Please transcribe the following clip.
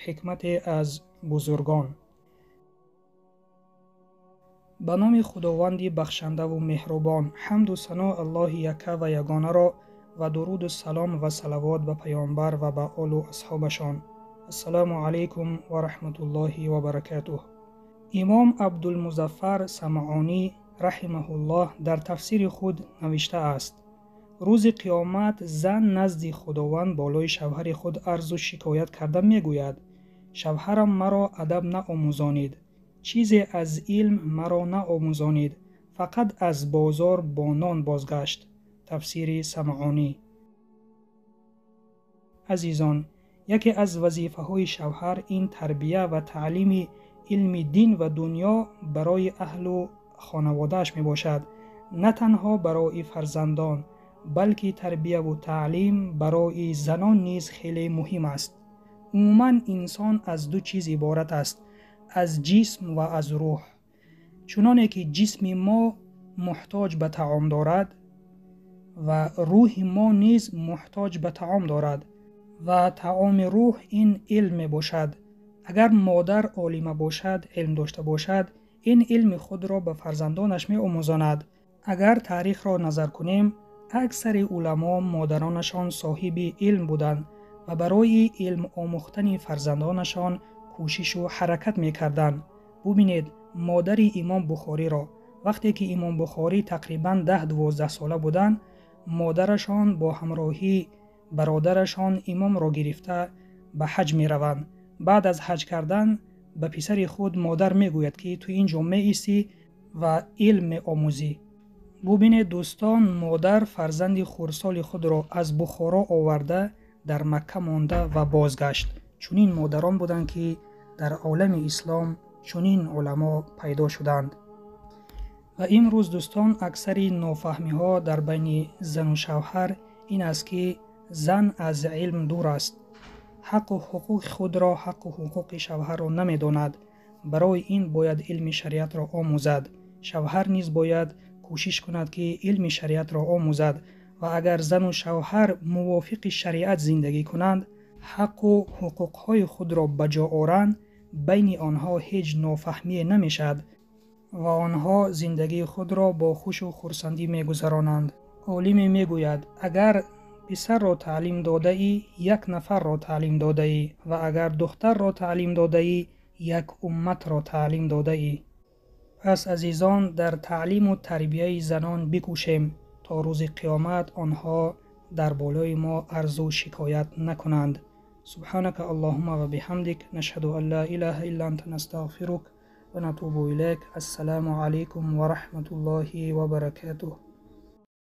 Ҳикмате аз бузургон. Ба номи Худованди бахшандаву меҳрубон, ҳамду сано Аллоҳи якка ва ягонаро ва дуруду салом ва салавот ба паёмбар ва ба олу асҳобашон. Ассалому алайкум ва раҳматуллоҳи ва баракатуҳ. Имом Абдулмузаффар Самъонӣ раҳимаҳуллоҳ дар тафсири худ навиштааст: рӯзи қиёмат зан назди Худованд болои шавҳари худ арзу шикоят карда мегӯяд: шавҳарам маро адаб наомӯзонид, чизе аз илм маро наомӯзонид, фақат аз бозор бо нон бозгашт. Тафсири Самъонӣ. Азизон, яке аз вазифаҳои шавҳар ин тарбия ва таълими илми дин ва дунё барои аҳлу хонаводааш мебошад. На танҳо барои фарзандон, балки тарбияву таълим барои занон низ хеле муҳим аст. Умуман инсон аз ду чиз иборат аст: аз ҷисм ва аз рӯҳ. Чуноне ки ҷисми мо муҳтоҷ ба таом дорад ва рӯҳи мо низ муҳтоҷ ба таом дорад ва таоми рӯҳ ин илм мебошад. Агар модар олима бошад, илм дошта бошад, ин илми худро ба фарзандонаш меомӯзонад. Агар таърихро назар кунем, аксари уламо модаронашон соҳиби илм буданд ва барои илм омӯхтани фарзандонашон кӯшишу ҳаракат мекарданд. Бубинед модари Имом Бухориро. Вақте ки Имом Бухорӣ тақрибан 10-12 сола буданд, модарашон бо ҳамроҳии бародарашон имомро гирифта ба ҳаҷ мераванд. Баъд аз ҳаҷ кардан ба писари худ модар мегӯяд, ки ту ин ҷо меистӣ ва илм меомӯзӣ. Бубинед дӯстон, модар фарзанди хурдсоли худро аз Бухоро оварда дар Макка монда ва бозгашт. Чунин модарон буданд, ки дар олами ислом чунин уламо пайдо шуданд. Ва имрӯз дӯстон, аксари нофаҳмиҳо дар байни зану шавҳар ин аст, ки зан аз илм дур аст, ҳаққу ҳуқуқи худро, ҳаққу ҳуқуқи шавҳарро намедонад. Барои ин бояд илми шариатро омӯзад. Шавҳар низ бояд кӯшиш кунад, ки илми шариатро омӯзад ва агар зану шавҳар мувофиқи шариат зиндагӣ кунанд, ҳаққу ҳуқуқҳои худро ба ҷо оранд, байни онҳо ҳеҷ нофаҳмие намешавад ва онҳо зиндагии худро бо хушу хурсандӣ мегузаронанд. Олиме мегӯяд: агар писарро таълим додаӣ, як нафарро таълим додаӣ ва агар духтарро таълим додаӣ, як умматро таълим додаӣ. Пас азизон, дар таълиму тарбияи занон бикӯшем, то рӯзи қиёмат онҳо дар болои мо арзу шикоят накунанд. Субҳанака Аллоҳумма ва биҳамдик, нашҳаду ан ла илаҳа илла анта, настағфирук ва натубу илайк. Ассалому алайкум ва раҳматуллоҳи ва баракатуҳ.